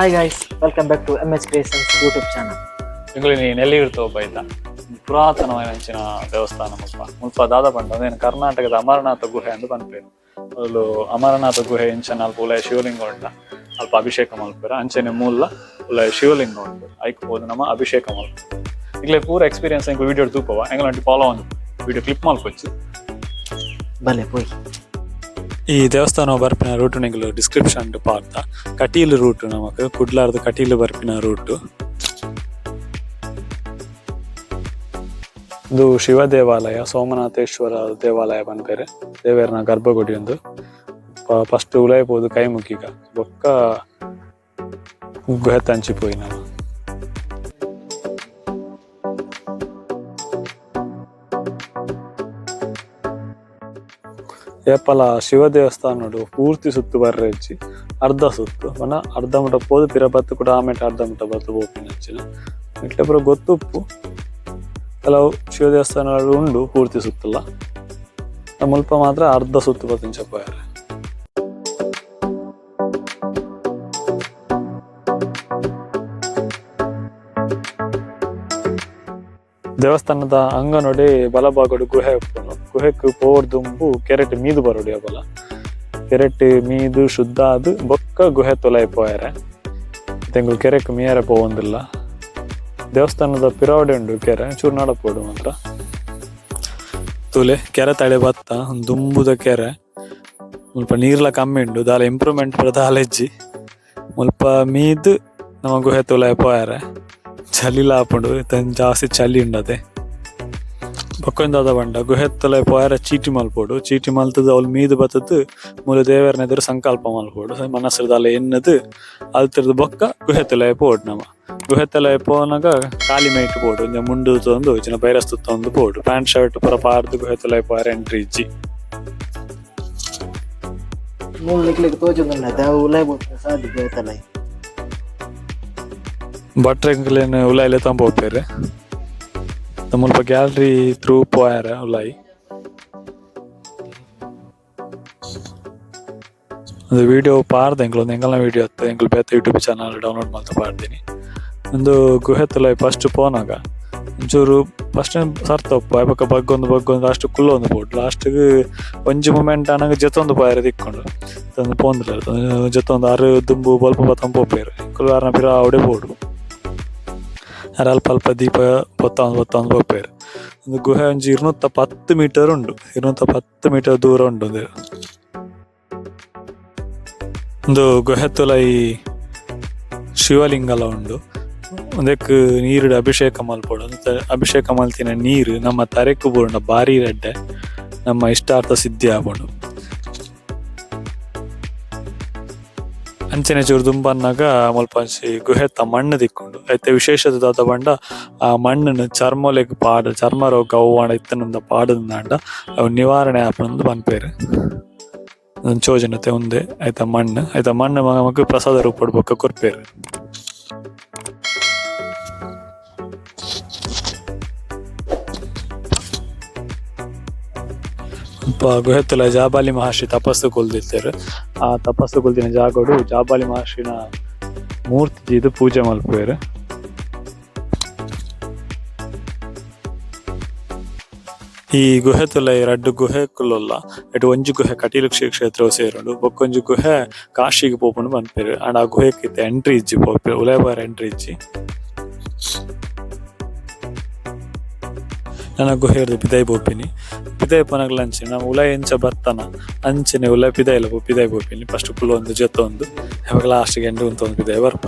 Hi guys, welcome back to M H Creations YouTube channel. ಎಂಕುಲು ನೆಲ್ಲಿಗಿರ್ತೋ ಬೈತ ಪುರಾತನವಾಯಿನ ದೇವಸ್ಥಾನ ಮುಲ್ಪ ಮುಲ್ಪ ದಾದ ಪಂಡ ಉಂದೆನ್ ಕರ್ನಾಟಕದ ಅಮರನಾಥ ಗುಹೆ ಅಂದ್ ಪನ್ಪೆರ್. ಅವುಲು ಅಮರನಾಥ ಗುಹೆ ಇಂಚನ ಅಲ್ಪ ಉಲಾಯಿ ಶಿವಲಿಂಗ ಉಂಡ, ಅಲ್ಪ ಅಭಿಷೇಕ ಮಲ್ಪೆರ್. ಅಂಚನೆ ಮೂಲ ಉಲಾಯಿ ಶಿವಲಿಂಗ ಉಂಡು, ಐಕ್ ಪೋದು ನಮ ಅಭಿಷೇಕ ಮಲ್ಪ. ಇಗ್ಲೆ ಪೂರ ಎಕ್ಸ್ಪೀರಿಯನ್ಸ್ ಎಂಕುಲು ವಿಡಿಯೋ ತೂಪವ. ಎಂಕುಲು ಫಾಲೋ ಆವೊಂದು ವಿಡಿಯೋ ಕ್ಲಿಪ್ ಮಲ್ಪೊಚ್ಚಿ. ಬಲೆ ಪೋಯಿ. ಈ ದೇವಸ್ಥಾನ ಬರ್ಪಿನ ರೂಟ್ ನಿಂಗಲು ಡಿಸ್ಕ್ರಿಪ್ಷನ್ ಪಾಡ್ದ. ಕಟೀಲು ರೂಟ್, ನಮಕ್ ಕುಡ್ಲಾರ್ದ ಕಟೀಲು ಬರ್ಪಿನ ರೂಟ್. ಇದು ಶಿವ ದೇವಾಲಯ, ಸೋಮನಾಥೇಶ್ವರ ದೇವಾಲಯ ಪನ್ಪೆರ್. ದೇವೆರ್ನ ಗರ್ಭಗುಡಿ ಉಂದು. ಫಸ್ಟ್ ಉಲಾಯಿ ಪೋದು ಕೈ ಮುಗ್ಗಿಗ, ಬೊಕ್ಕ ಗುಹೆತಂಚಿ ಪೋಯಿನವ. ಏಪಲ ಶಿವ ದೇವಸ್ಥಾನಡು ಪೂರ್ತಿ ಸುತ್ತು ಬರ್ರೆಜ್ಜಿ, ಅರ್ಧ ಸುತ್ತು ಪಂಡ ಅರ್ಧ ಮುಟ ಪೋದು ಪಿರ ಬತ್ತ್ ಕೂಡ ಆಮೇಟ ಅರ್ಧ ಮುಟ ಬತ್ತು ಪೋಪಿನಂಚಿನ. ಇಟ್ಲೆ ಪೂರ ಗೊತ್ತುಪ್ಪು. ಕೆಲವು ಶಿವ ದೇವಸ್ಥಾನಗಳು ಉಂಡು ಪೂರ್ತಿ ಸುತ್ತಲ, ಮುಲ್ಪ ಮಾತ್ರ ಅರ್ಧ ಸುತ್ತು ಬತ್ತಿಂಚ ಪೋಯೆರೆ. ದೇವಸ್ಥಾನದ ಅಂಗನೊಡೆ ಬಲಭಾಗಡು ಗುಹೆ ಉಪ್ಪುಂಡು. ಗುಹೆಕ್ ಪೋವೊಡ್ ದುಂಬು ಕೆರೆಟ್ ಮೀದು ಬರೊಡು. ಬಲ ಕೆರೆಟ್ ಮೀದು ಶುದ್ಧ ಆದ್ ಬೊಕ್ಕ ಗುಹೆ ತುಲಾಯಿ ಪೋಯೆರೆ. ಎಂಕುಲು ಕೆರೆಕ್ ಮೀಯರೆ ಪೋವೊಂದಿಲ್ಲ. ದೇವಸ್ಥಾನದ ಪಿರಾವಡೆ ಉಂಡು ಕೆರೆ, ಚೂರು ನಡಪೋಡು ಮಾತ್ರ. ತೂಲೆ, ಕೆರೆ ತಡೆ ಬತ್ತ. ದುಂಬುದ ಕೆರೆ, ಮುಲ್ಪ ನೀರ್ಲ ಕಮ್ಮಿ ಉಂಡು. ದಾಲ ಇಂಪ್ರೂವ್ಮೆಂಟ್ ಪೂರ ದಾಲ ಇಜ್ಜಿ. ಮುಲ್ಪ ಮೀದ್ ನಮ ಗುಹೆ ತುಲಾಯಿ ಪೋಯೆರೆ. ಚಳಿಲ ಆಪುಂಡು, ಇತ್ತೆ ಜಾಸ್ತಿ ಚಳಿ ಉಂಡತೆ. ಬೊಕ್ಕೊಂಜಿ ದಾದ ಪಂಡ, ಗುಹೆ ತುಲಾಯಿ ಪೋಯೆರೆ ಚೀಟಿ ಮಲ್ಪೊಡು. ಚೀಟಿ ಮಲ್ತುದು ಅವ್ಲು ಮೀದ್ ಬತ್ತುದು ಮೂಲು ದೇವೆರ್ನ ಎದುರು ಸಂಕಲ್ಪ ಮಲ್ಪೊಡು. ಮನಸ್ಸುಡು ದಾಲ ಎನ್ನುದು ಅಲ್ತುರ್ದು ಬೊಕ್ಕ ಗುಹೆ ತುಲಾಯಿ ಪೋಡು. ನಮ ಗುಹೆ ತುಲಾಯಿ ಪೋನಗ ಕಾಲಿ ಮೈಟ್ ಪೋಡು. ಒಂಜಿ ಮುಂಡು ತುತ್ತೊಂದು ಇಜ್ಜಿಂಡ ಬೈರಸ್ ತುತ್ತೊಂದು ಪೋಡು. ಪ್ಯಾಂಟ್ ಶರ್ಟ್ ಪೂರ ಪಾರ್ದ್ ಗುಹೆ ತುಲಾಯಿ ಪೋಯೆರೆ ಎಂಟ್ರಿ ಇಜ್ಜಿ. ಮೂಲು ನಿಕ್ಲೆಗ್ ತೋಜೊಂದುಲ್ಲ, ದಾವು ಉಲಾಯಿ ಬೋಪುನ ಸಾದಿ ಗುಹೆತಲಾಯಿ. ಭಟ್ರೆಗ್ಲೆನ್ ಉಲಾಯಿ ಲೆತೊಂದು ಪೋಪೆರ್. ಮುಲ್ಪ ಗ್ಯಾಲರಿ ಥ್ರೂ ಪೋಯೆರೆ ಉಲಾಯಿ. ಉಂದು ವಿಡಿಯೋ ಪಾರ್ದ ಎಂಕುಲು. ಉಂದು ಎಂಕಲ್ನ ವಿಡಿಯೋ ಅತ್ತ್, ಎಂಕುಲು ಬೇತೆ YouTube channel download ಮಲ್ತ್ ಪಾಡ್ದಿನಿ. ಉಂದು ಗುಹೆ ತುಲಾಯಿ ಫಸ್ಟ್ ಪೋನಗ ಒಂಚೂರು ಫಸ್ಟ್ ಸರ್ತ ಉಪ್ಪು, ಬೊಕ್ಕ ಬಗ್ಗೊಂದು ಬಗ್ಗೊಂದು ಲಾಸ್ಟ್ ಕುಲ್ಲೊಂದು ಪೋಡು. ಲಾಸ್ಟ್ ಗ್ ಒಂಜಿ ಮೂಮೆಂಟ್ ಆನಗ ಜೆತ್ತೊಂದು ಪೋಯೆರೆ ತಿಕ್ಕುಂಡು. ಪೋಂದುಲ್ಲೆರ್, ಜೆತ್ತೊಂದು ಅರ್ ದುಂಬು ಬೊಲ್ಪ ಪತ್ತೊಂದು ಪೋಪೆರ್. ಎಂಕುಲು ಅರ್ನ ಪಿರಾವುಡೆ ಪೋಡು. ಅರ್ ಅಲ್ಪ ಅಲ್ಪ ದೀಪ ಪೊತ್ತೊಂದು ಪೊತ್ತೊಂದು ಪೋಪೆರ್. ಉಂದು ಗುಹೆ ಒಂಜಿ 210 ಮೀಟರ್ ಉಂಡು. 210 ಮೀಟರ್ ದೂರ ಉಂಡು ಉಂದು. ಉಂದು ಗುಹೆ ತುಲಾಯಿ ಶಿವಲಿಂಗಲ ಉಂಡು. ಉಂದೆಕ್ ನೀರುಡು ಅಭಿಷೇಕ ಮಲ್ಪೊಡು. ಅಭಿಷೇಕ ಮಲ್ತಿನ ನೀರು ನಮ್ಮ ತರೆಕ್ ಬೂರುಂಡ ಬಾರಿ ಎಡ್ಡೆ, ನಮ್ಮ ಇಷ್ಟಾರ್ಥ ಸಿದ್ಧಿ ಆಪುಂಡು. ಅಂಚನೆ ಚೂರು ದುಂಬನ್ನಗ ಮುಲ್ಪ ಒಂಜಿ ಗುಹೆತ ಮಣ್ಣು ತಿಕ್ಕುಂಡು. ಐತ ವಿಶೇಷತೆ ದಾದ ಪಂಡ, ಆ ಮಣ್ಣುನು ಚರ್ಮೊಲೆಗ್ ಪಾಡ್, ಚರ್ಮ ರೋಗ ಅವು ಆಂಡ ಇತ್ತುಂಡ ಪಾಡುಂದಾಂಡ ಅವು ನಿವಾರಣೆ ಆಪುಂಡು ಪನ್ಪೆರ್. ಚೋಜನತೆ ಉಂದೆ ಐತ ಮಣ್ಣು. ಐತ ಮಣ್ಣು ನಮಕ್ ಪ್ರಸಾದ ರೂಪಡ್ ಬೊಕ್ಕ ಕೊರ್ಪೆರ್. ಮುಲ್ಪ ಗುಹೆತ್ತುಲ ಜಾಬಾಲಿ ಮಹರ್ಷಿ ತಪಸ್ಸು ಕೊಲ್ದಿತ್ತೆರ್. ಆ ತಪಸ್ಸು ಕೊಲ್ದಿನ ಜಾಗೋಡು ಜಾಬಾಲಿ ಮಹರ್ಷಿನ ಮೂರ್ತಿ ದೀದ್ ಪೂಜೆ ಮಲ್ಪುವೆರ್. ಈ ಗುಹೆತುಲಯಿ ರಡ್ಡ್ ಗುಹೆ ಕುಲ್ಲುಲ್ಲ. ಐಟ್ ಒಂಜಿ ಗುಹೆ ಕಟೀಲು ಶ್ರೀ ಕ್ಷೇತ್ರ ಸೇರುಂಡು, ಬೊಕ್ಕೊಂಜಿ ಗುಹೆ ಕಾಶಿಗ್ ಪೋಪುಂಡು ಪನ್ಪೆರ್. ಆಂಡ ಆ ಗುಹೆಕ್ ಇತ್ತೆ ಎಂಟ್ರಿ ಇಜ್ಜಿ, ಪೋಪೆ ಉಲಾಯಿ ಪೋಯೆರೆ ಎಂಟ್ರಿ ಇಜ್ಜಿ. ನನ ಗುಹೆರ್ದ್ ಪಿದಾಯಿ ಪೋಪಿನಿ. ಪಿದಾಯಿ ಪೋನಗಲ ಅಂಚೆ ನಮ ಉಲಾಯಿ ಎಂಚ ಬತ್ತನ ಅಂಚನೆ ಉಲಾಯಿ ಪಿದಾಯಿಲ ಪಿದಾಯಿ ಪೋಪಿನಿ. ಫಸ್ಟ್ ಕುಲ್ಲೊಂದು ಜೆತ್ತೊಂದು ಬೊಕ ಲಾಸ್ಟ್ ಗ್ ಎಂಡ್ ಉಂತೊಂದು ಪಿದಾಯಿ ಬರ್ಪ.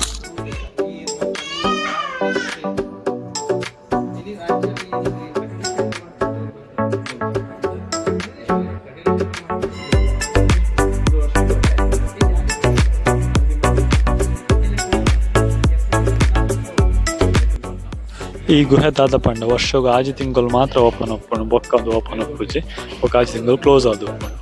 ಈ ಗುಹೆ ದಾದ ಪಂಡ, ವರ್ಷಗ್ ಆಜಿ ತಿಂಗಳು ಮಾತ್ರ ಓಪನ್ ಉಪ್ಪುಂಡು. ಬೊಕ್ಕ ಉಂದು ಓಪನ್ ಉಪ್ಪುಜಿ. ಬೊಕ್ಕ ಆಜಿ ತಿಂಗಳು ಕ್ಲೋಸ್ ಆದ್ ಉಪ್ಪುಂಡು.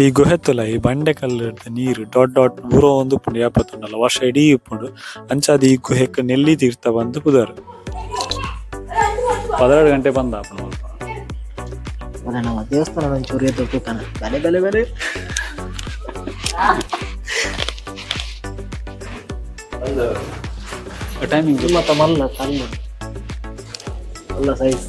ಈ ಗುಹೆ ತುಲಾಯಿ ಬಂಡೆ ಕಲ್ಲುರ್ದ್ ನೀರು ಡಾಟ್ ಡಾಟ್ ಬೂರೊಂದು ಉಪ್ಪುಂಡು. ಯಾಪ ತೂಂಡಲ ವರ್ಷ ಇಡೀ ಉಪ್ಪುಂಡು. ಅಂಚಾದ್ ಈ ಗುಹೆಕ್ ನೆಲ್ಲಿ ತೀರ್ಥ ಪಂದ್ ಪುದರ್. 12 ಗಂಟೆ ಬಂದ ಆಪುಂಡು ಮುಲ್ಪ. ಬಲೆ ನಮ್ಮ ದೇವಸ್ಥಾನ ಒಂಚೂರು ಎದ್ದು ತೂಕನ. ಬಲೆ ಬಲೆ ಬಲೆ. ಟೈಮಿಂಗ್. ಮತ್ತ ಮಲ್ಲ ಸಣ್ಣ ಅಲ್ಲ ಸೈಜ್.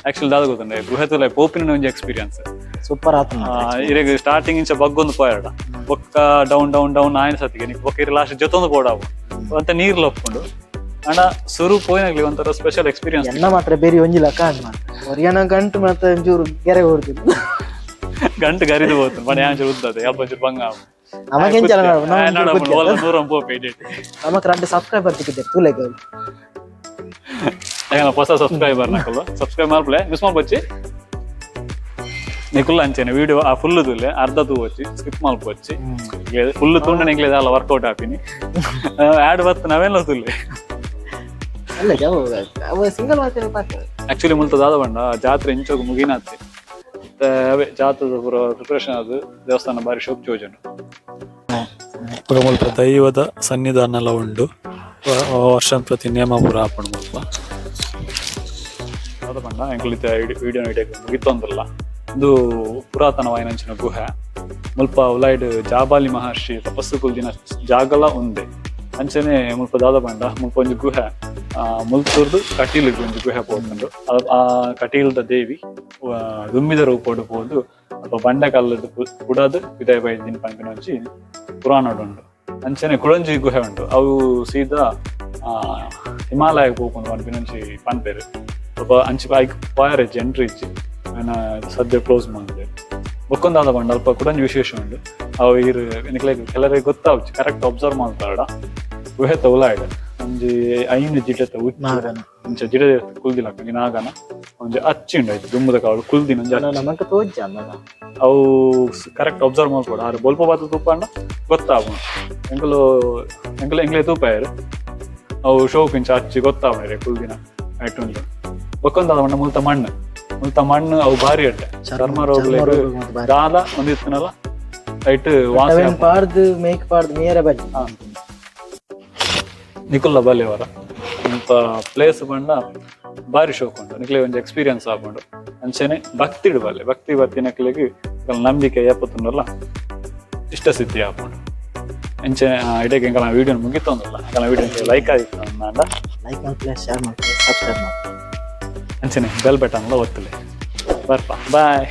ಆಕ್ಚುಲಿ ದಾದ ಗೊತ್ತುಂಡೆ, ಗುಹೆತುಲ ಪೋಪಿನ ಒಂಜಿ ಎಕ್ಸ್ಪೀರಿಯನ್ಸ್. ಸೂಪರ್ ಆತು. ಇರೆಗ್ ಸ್ಟಾರ್ಟಿಂಗ್ ಇಂಚ ಬಗ್ಗೊಂದು ಪೋಯಡ, ಬೊಕ್ಕ ಡೌನ್ ಡೌನ್ ಡೌನ್ ಆಯ್ನ ಸತಿಗೆ ನಿಕ್ ಬೊಕ್ಕ ಇರ್ ಲಾಸ್ಟ್ ಜೊತೊಂದು ಪೋಡಾವು ಅಂತ ನೀರ್ಲ ಒಪ್ಕೊಂಡು ಅಂಡ ಸುರು ಪೋಯಿನಾಗ್ಲಿ ಒಂಥರ ಸ್ಪೆಷಲ್ ಎಕ್ಸ್ಪೀರಿಯನ್ಸ್. ಎನ್ನ ಮಾತ್ರ ಬೇರೆ ಒಂಜಿ ಲಕ್ಕ ಅಂದ್ ಮಾತ್ರ ಒರಿಯನ ಗಂಟು ಮಾತ್ರ ಒಂಚೂರು ಗೆರೆ ಹೊಡ್ದಿದ್ದು. ಗಂಟು ಗರಿದು ಹೋಗ್ತು ಬಡ ಯಾಂಚೂರು ಉದ್ದದೆ ಅಲ್ಪ ಒಂಚೂರು ಬಂಗ. ನಮಗೆಂಚಲ ಓಲ ನೂರ ಪೋಪೆ. ನಮಕ್ ರಡ್ಡ್ ಸಬ್ಸ್ಕ್ರೈಬರ್ ತಿಕ್ಕಿದೆ ತೂಲೆಗ್. ಯಾಕಂದ್ರೆ ಹೊಸ ಸಬ್ಸ್ಕ್ರೈಬರ್ ನಕಲು ಸಬ್ಸ್ಕ್ರೈಬ್ ಮಾಡ್ಪ್ಲೆ, ಮಿಸ್ ಮಾಡ್ಬಚ್ಚಿ. ನಿಕುಲ್ಲ ಅಂಚೆನೆ ವಿಡಿಯೋ ಆ ಫುಲ್ ತೂಲೆ, ಅರ್ಧ ತೂವಚ್ಚಿ, ಸ್ಕಿಪ್ ಮಲ್ಪೊಚ್ಚಿ. ಫುಲ್ ತೂಂಡ ನಿಕ್ಲೆ ದಾಲ ವರ್ಕೌಟ್ ಆಪಿನಿ. ಆಡ್ ಬತ್ತು ನಾವೆಲ್ಲ ತೂಲೆ. ಅಲ್ಲ, ಅವು ಸಿಂಗಲ್ ಮಾತ್ರ ಪಾಕ. ಆಕ್ಚುಲಿ ಮುಲ್ತ ದಾದ ಬಂಡ ಜಾತ್ರೆ ಇಂಚೋಗು ಮುಗಿನಾತೆ. ಮತ್ತೆ ಅವೇ ಜಾತ್ರೆದ ಪೂರ ಪ್ರಿಪ್ರೇಷನ್ ಅದು ದೇವಸ್ಥಾನ ಬಾರಿ ಶೋಕ್ ಜೋಜನು. ಮುಲ್ಪ ದೈವದ ಸನ್ನಿಧಾನ ಎಲ್ಲ ಉಂಡು. ವರ್ಷ ಪ್ರತಿ ನೇಮ ಪೂರ ಆಪುಂಡು ಮುಲ್ಪ. ದಾದ ಬಂಡ ಎಂಕುಲಿತ ವಿಡಿಯೋ ಇಡೀ ಮುಗಿತೊಂದಿಲ್ಲ. ಇದು ಪುರಾತನವಾಯಿನಂಚಿನ ಗುಹೆ. ಮುಲ್ಪ ಉಲೈಡ್ ಜಾಬಾಲಿ ಮಹರ್ಷಿ ತಪಸ್ಸು ಕುಲ್ದಿನ ಜಾಗಲ ಉಂದೆ. ಅಂಚನೆ ಮುಲ್ಪ ದಾದ ಬಂಡ ಮುಲ್ಪ ಒಂಜಿ ಗುಹೆ, ಮುಲ್ತುರ್ದು ಕಟೀಲಿಗೆ ಒಂಜಿ ಗುಹೆ ಪೋತುಂಡು. ಆ ಕಟೀಲ್ದ ದೇವಿ ದುಮ್ಮಿದ ರೂಪೋಡು ಪೋದು ಅಲ್ಪ ಬಂಡೆ ಕಲ್ಲದ ಪುಡದು ವಿದಯ ಬೈದಿನ ಪನ್ಪಿನ ಒಂಜಿ ಪುರಾಣಡ್ ಉಂಡು. ಅಂಚನೆ ಕುಳಂಜಿ ಗುಹೆ ಉಂಡು. ಅವು ಸೀದಾ ಹಿಮಾಲಯಕ್ಕೆ ಪೋಪುಂಡು ಪನ್ಪಿನ ಒಂಜಿ ಪನ್ಪೆರ್. ಸ್ವಲ್ಪ ಅಂಚಿ ಐಕ್ ಪಾಯರ್ ಇಜ್ಜಿ, ಎಂಟ್ರಿ ಇಜ್ಜಿ. ಆಯ್ನ ಸದ್ಯ ಕ್ಲೋಸ್ ಮಾಡಿದೆ. ಬೊಕ್ಕೊಂದಾದ ಬಂಡ ಅಲ್ಪ ಕುಡಂಜಿ ವಿಶೇಷ ಉಂಡು. ಅವು ಇರ್ ನಿಕ್ಲೆಗ್ ಕೆಲವರಿಗೆ ಗೊತ್ತಾವ್ಜಿ, ಕರೆಕ್ಟ್ ಅಬ್ಸರ್ವ್ ಮಾಡ್ತಾಡ. ಗುಹೆತ ಉಲಾಯ್ಡ್ ಒಂಜಿ ಐನ್ ಜಿಡೆತ ಉಚ್ಚು. ನಾಗನ. ಒಂಚ ಜಿಡೆ ಕುಲ್ದಿಲ್ಲ, ಒಂಜಿ ನಾಗನ ಒಂಜಿ ಅಚ್ಚಿ ಉಂಡು. ಆಯ್ತು, ದುಂಬುದ ಕಾಳು ಕುಲ್ದಿನ ಒಂಜಿ ಅಚ್ಚಿ. ನಮಕ್ ತೋಜ ಅಂದನ. ಅವು ಕರೆಕ್ಟ್ ಅಬ್ಸರ್ವ್ ಮಾಡ್ಕೊಡ. ಆರು ಬೊಲ್ಪ ಬಾತು ತೂಪಂಡ ಗೊತ್ತಾಗುಂಡು. ಎಂಕುಲು ಎಂಕುಲು ಎಂಕ್ಲೆ ತೂಪಾಯರು. ಅವು ಶೋಕ್ ಇಂಚ ಅಚ್ಚಿ ಗೊತ್ತಾವರೆ ಕುಲ್ದಿನ ಐಟುಂಡು. ಬೊಕ್ಕೊಂದಾದ ಮಣ್ಣ ಮುಲ್ತ ಮಣ್ಣು, ಮುಲ್ತ ಮಣ್ಣು ಅವು ಭಾರಿ ಅಡ್ಡೆ ಚರ್ಮ ರೋಗಲೆಗ್. ರೋಗ ಮಾತ್ರ ಬಾರಿ. ದಾಲ ಒಂದಿತ್ತನಲ್ಲ ಐಟ್ ವಾಸಿ. ಅವೇನ್ ಪಾಡ್ದು ಮೇಕ್ ಪಾಡ್ದು ಮೇರೆ ಬಲ್ಲಿ. ನಿಕುಲ್ಲ ಬಲ್ಲೆವರ ಅಂತ ಪ್ಲೇಸ್ ಬಂಡ ಬಾರಿ ಶೋಕ್ ಉಂಟು. ನಿಕ್ಲೆ ಒಂಜಿ ಎಕ್ಸ್ಪೀರಿಯನ್ಸ್ ಆಪುಂಡು. ಅಂಚನೆ ಭಕ್ತಿಡ್ ಬಲ್ಲೆ. ಭಕ್ತಿ ಬತ್ತಿನಕ್ಲೆಗ್ ನಂಬಿಕೆ ಏಪತ್ತುಂಡಲ್ಲ ಇಷ್ಟ ಸಿದ್ಧಿ ಆಪುಂಡು. ಅಂಚೆ ಇಡೀ ಎಂಕಲ್ನ ವಿಡಿಯೋ ಮುಗಿತೊಂದಿಲ್ಲ. ಎಂಕಲ್ನ ವಿಡಿಯೋ ಲೈಕ್ ಆದಿತ್ತು ಅಂಡ ಲೈಕ್ ಮಾಡ್ತಾರೆ, ಶೇರ್ ಮಾಡ್ತಾರೆ, ಸಬ್ಸ್ಕ್ರೈಬ್ ಮಾಡ್ತಾರೆ. ಅಂಚನೆ ಬೆಲ್ ಬಟನ್ ಒತ್ತಲೆ. ಬರ್ಪ, ಬಾಯ್.